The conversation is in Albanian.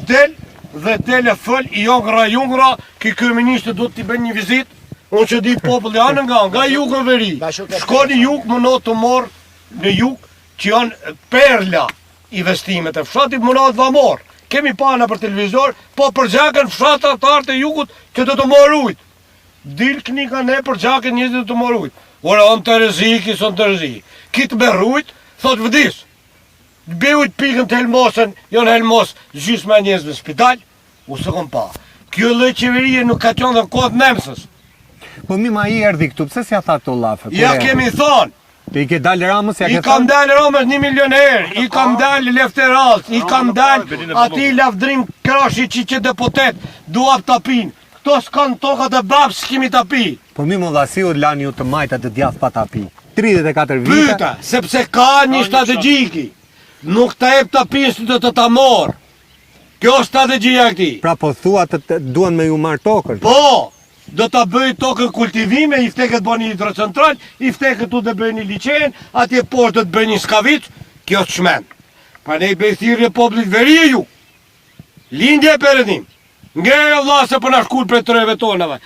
Del dhe del e fol i jongra jungra, ky kryeministër duhet t'i bëjë një vizitë. Unë që di populli anë nga, nga jug në veri. Shko në jug, më të morë në jug, që janë perla investimet e fshatit më të morë. Kemi pa në për televizor, po përgjakën fshatarët e jugut që do të morë ujt. Dil këni ka ne përgjakën njerëzit do të morë ujt. Ora, on të rrezik, son të rrezik. Kitë me rujt, thot vdis. Bëjt pikën të helmosën, janë helmos gjysma e njerëzve në spital, u s'e kom pa. Kjo lloj qeverie nuk ka qenë dhe në kohë të Nemsës. Po mi ma i erdhi këtu, pse s'ja tha këto llafe? Kur Ja erdhi? kemi thonë, Te i ke dalë Ramës, ja i ke kam thënë? dalë Ramës 1 milion herë, i kam dalë Lefteralës, i kam dalë atij Lavdrim Krashi që që deputet, dua tapin. Këto s'kan tokat e babës, s'kemi tapi. Po mi më vlla, si u lanë ju të majta të djathtë pa tapi? 34 vite. Pyta, sepse ka një strategji ki. Nuk ta jep tapin si do të ta morë. Kjo është strategjia e këtij. Pra po thua të duan me ju marr tokën. Po, do ta bëj tokën kultivime, i fteket bën një hidrocentral, i fteket tu të bëj një liqen, atje poshtë do të bëj një skavic, kjo është çmend. Pra ne i bëj thirrje popullit veri e jug. Lindje e perëndim. Ngre vlla se po na shkul prej treve tonave.